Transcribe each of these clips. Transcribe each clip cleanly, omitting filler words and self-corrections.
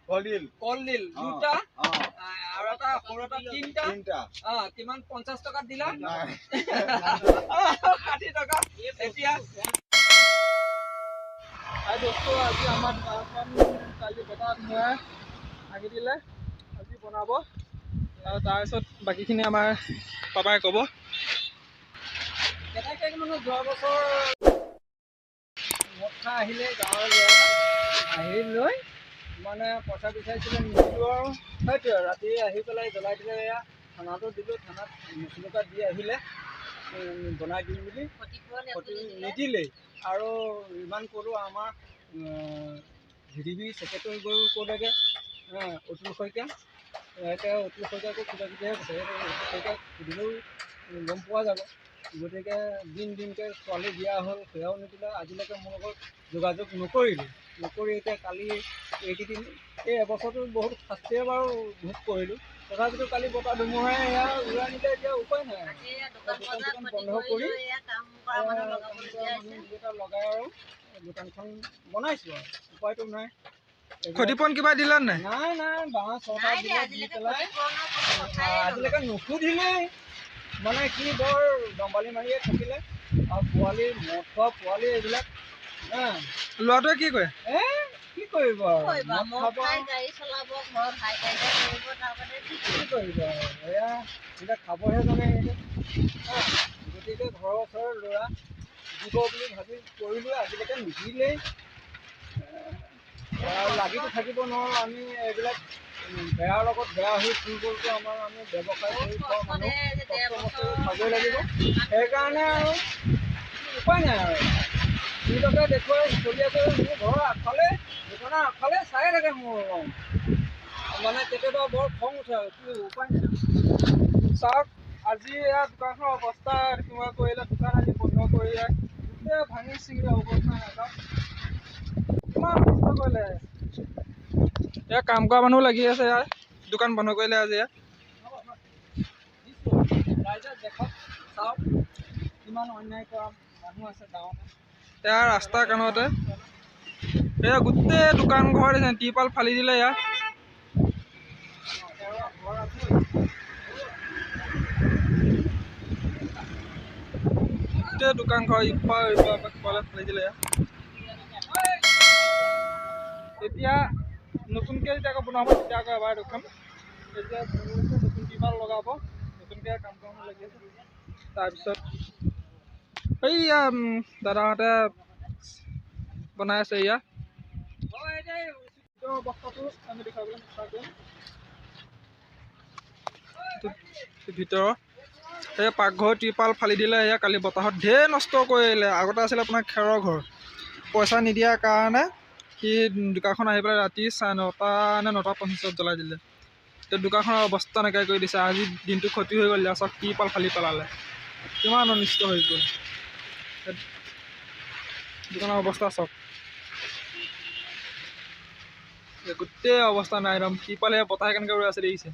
কলডিল। কলডিল অ। দুটা। অ। আৰু এটা সৰু এটা তিনিটা। তিনিটা। অ, কিমান 50 টকাত দিলা? নাই। 60 টকা এতিয়া। হাই দোস্ত, আজি আমাৰ দোকানখন কালি বতাহ ধুমুহাই ভাঙি দিলে, আজি বনাব আৰু তাৰপিছত বাকীখিনি আমাৰ পাপাই ক'ব। কেনেকৈ মানে যোৱা বছৰ মদ খাই আহিলে গাঁৱৰ ল'ৰা এটা, আহি লৈ মানে পইচা বিচাৰিছিলে, নিদিলোঁ আৰু সেইটোৱে আৰু ৰাতি আহি পেলাই জ্বলাই দিলে। এয়া থানাতো দিলোঁ, থানাত মুচলকা দি আহিলে, বনাই দিম বুলি ক্ষতি নিদিলেই। আৰু ইমান ক'লোঁ আমাৰ ভি ডি বি ছেক্ৰেটেৰী গৈও ক'লেগৈ, অতুল শইকীয়া, এতিয়া অতুল শইকীয়াকো কিবা কিবিহে কৈছে, সেইটো অতুল শইকীয়াক সুধিলেও গম পোৱা যাব। গতিকে দিন দিনকৈ ছোৱালী বিয়া হ'ল, সেয়াও নিদিলে, আজিলৈকে মোৰ লগত যোগাযোগ নকৰিলে। নকৰি এতিয়া কালি এইকেইদিন এই এবছৰটো বহুত শাস্তিয়ে বাৰু ভোগ কৰিলোঁ, তথাপিতো কালি বতাহ ধুমুহাই এয়া উৰাই নিলে, এতিয়া উপায় নাই আৰু। দোকান চোকান বন্ধ কৰি মানুহ দুটা লগাই আৰু দোকানখন বনাইছোঁ আৰু উপায়টো নাই। ক্ষতিপূৰণ কিবা দিলা নাই? নাই নাই, বাঁহ ছটা দিলে, দি পেলাই আজিলৈকে নুসুধিলেই, মানে কি বৰ দম্বালি মাৰিয়ে থাকিলে। আৰু পোৱালি মদ খোৱা পোৱালি এইবিলাক। হা। ল'ৰাটোৱে কি কৰে? এ কি কৰিব আৰু, মদ খাব, কি কৰিব আৰু, এয়া এতিয়া খাবহে জানে সেইটো। হা, গতিকে ঘৰৰ ওচৰৰ ল'ৰা দিব বুলি ভাবি কৰিলোঁ, আজিলৈকে নিদিলেই। আৰু লাগিতো থাকিব নোৱাৰোঁ আমি, এইবিলাক বেয়াৰ লগত বেয়া হৈ ফুৰিবলৈতো আমাৰ আমি ব্যৱসায় কৰি খোৱা মানুহ, কষ্ট মষ্ট কৰি খাবই লাগিব। সেইকাৰণে আৰু উপায় নাই আৰু নিজকে দেখুৱাই চলি আছোঁ। মোৰ ঘৰৰ আগফালে দোকানৰ আগফালে চাই থাকে মোৰ ৰং, মানে কেতিয়াবা বৰ খং উঠে আৰু কি উপায় নাই। চাওক, আজি এয়া দোকানখনৰ অৱস্থা কেনেকুৱা কৰিলে, দোকান আজি বন্ধ কৰিলে, গোটেই ভাঙি ছিঙি অৱস্থা নাই। চাওক কিমান অনিষ্ট কৰিলে। এয়া কাম কৰা মানুহ লাগি আছে, ইয়াৰ দোকান বন্ধ কৰিলে আজি। ইয়াত দিছোঁ ৰাইজে দেখক চাওক কিমান অন্যায় কৰা মানুহ আছে গাঁৱতে। এয়া ৰাস্তাৰ কাণতে এয়া গোটেই দোকান ঘৰ দিছে, টিৰপাল ফালি দিলে। এয়া ঘৰ আছে। গোটেই দোকান ঘৰ ইপাৰ ইপাৰ সিপাৰলৈ ফালি দিলে। এয়া এতিয়া নতুনকৈ যেতিয়া আকৌ বনাব তেতিয়া আকৌ এবাৰ দেখুৱাম। এতিয়া নতুন টিৰপাল লগাব, নতুনকৈ কাম কৰা মানুহ লাগি আছে। তাৰপিছত এইয়া দাদাহঁতে বনাই আছে। এয়া ভিতৰৰ অৱস্থাটো আমি দেখুৱাবলৈ চেষ্টা কৰিম। ভিতৰৰ এই পাকঘৰ টিৰপাল ফালি দিলে। এয়া কালি বতাহত ঢেৰ নষ্ট কৰিলে। আগতে আছিলে আপোনাৰ খেৰৰ ঘৰ, পইচা নিদিয়াৰ কাৰণে সি দোকানখন আহি পেলাই ৰাতি 9:30 নে 9:25ত জ্বলাই দিলে। এতিয়া দোকানখনৰ অৱস্থা নাইকিয়া কৰি দিছে। আজি দিনটো ক্ষতি হৈ গ'ল। চব টিৰপাল ফালি পেলালে, কিমান অনিষ্ট হৈ গ'ল দোকানৰ অৱস্থা চাওক। গোটেই অৱস্থা নাই একদম। টিৰপাল সেয়া বতাহে কেনেকৈ উৰাই আছে দেখিছে।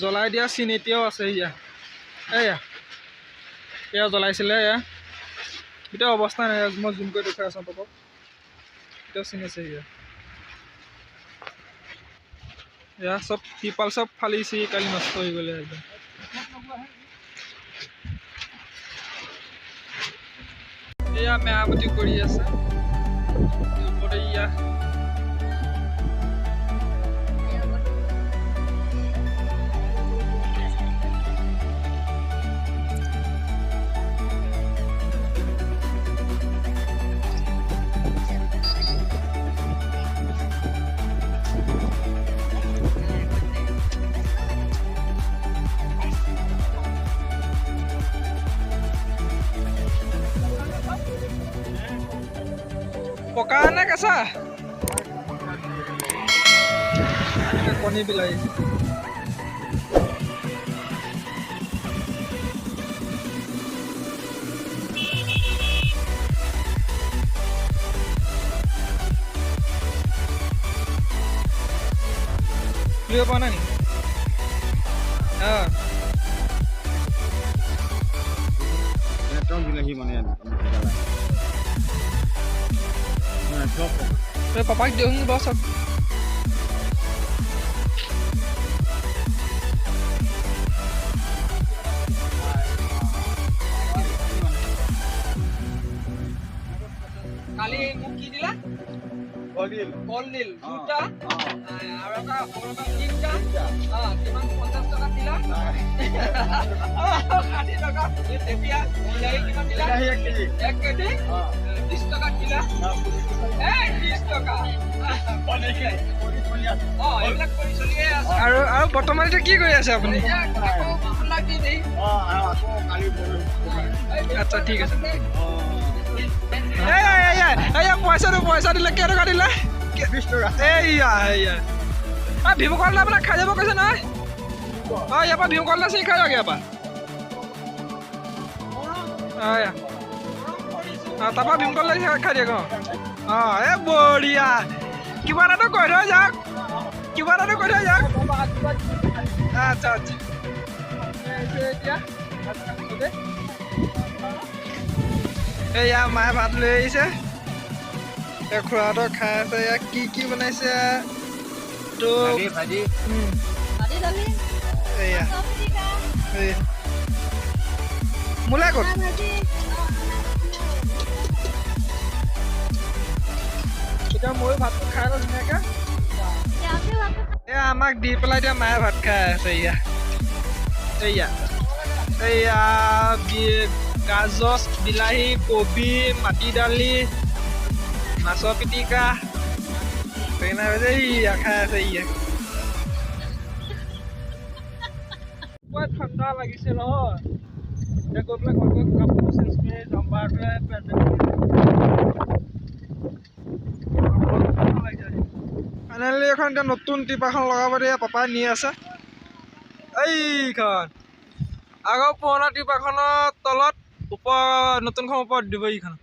জ্বলাই দিয়া চিন এতিয়াও আছে। এয়া এয়া এয়া জ্বলাইছিলে, এয়া এতিয়া অৱস্থা নাই। মই জুম কৰি দেখুৱাই আছোঁ আপোনালোকক, এতিয়াও চিন আছে। এয়া এয়া চব টিৰপাল চব ফালি চিৰি কালি নষ্ট হৈ গ'লে একদম। এয়া মেৰামতি কৰি আছে ওপৰতে। এয়া পকা নে কেঁচা কণী বিলাহী। খুলিব পৰা নাই নেকি? অঁ। বিলাহী মানে। এই পাপাক দিয়কচোন বাৰু চব। কালি মোক কি দিলা? কলডিল দুটা আৰু এটা সৰু এটা তিনিটা। কিমান 50 টকাত দিলা? 60 টকা। ঢেকীয়া বিলাহী কিমান দিলা? 1 কেজি 20 টকাত দিলা। এই 20 টকা। এইবিলাক কৰি চলিয়ে আছে। আৰু আৰু বৰ্তমান এতিয়া কি কৰি আছে আপুনি? আচ্ছা ঠিক আছে। এইয়া পইচাটো পইচা দিলে কেইটকা দিলে? 20 টকা। এইয়া এইয়া ভীমকল আপোনাক খাই যাব কৈছে নহয়? অঁ ইয়াৰ পৰা ভীমকল চিঙি খাই যাওক ইয়াৰ পৰা। অঁ তাৰপৰা ভীমকল খাই দিয়ক। অঁ অঁ এই বঢ়িয়া। কিবা এটাতো কৈ থৈ যাওক, কিবা এটাতো কৈ থৈ যাওক। আচ্ছা আচ্ছা। এতিয়া এইয়া মায়ে ভাত লৈ আহিছে, খুৰাহঁতৰ খাই আছে। ইয়াত কি কি বনাইছে? এইয়া মূলা ক'ত? এতিয়া ময়ো ভাতটো খাই লওঁ ধুনীয়াকৈ। এয়া আমাক দি পেলাই এতিয়া মায়ে ভাত খাই আছে। এয়া এইয়া এইয়া গাজৰ, বিলাহী, কবি, মাটি দালি, মাছৰ পিটিকা, বেঙেনা ভাজি। এইয়া খাই আছে। এইয়া ঠাণ্ডা লাগিছে নহয়। এতিয়া গৈ পেলাই ঘৰত গৈ কাপোৰ চেঞ্জ কৰি জাম্পাৰটোৱে পেণ্ট। ফাইনেলি এখন এতিয়া নতুন টিপাখন লগাব দিয়ে পাপাই নি আছে। এইখন আগৰ পুৰণা টিপাখনৰ তলত ওপৰ নতুনখন ওপৰত দিব এইখন।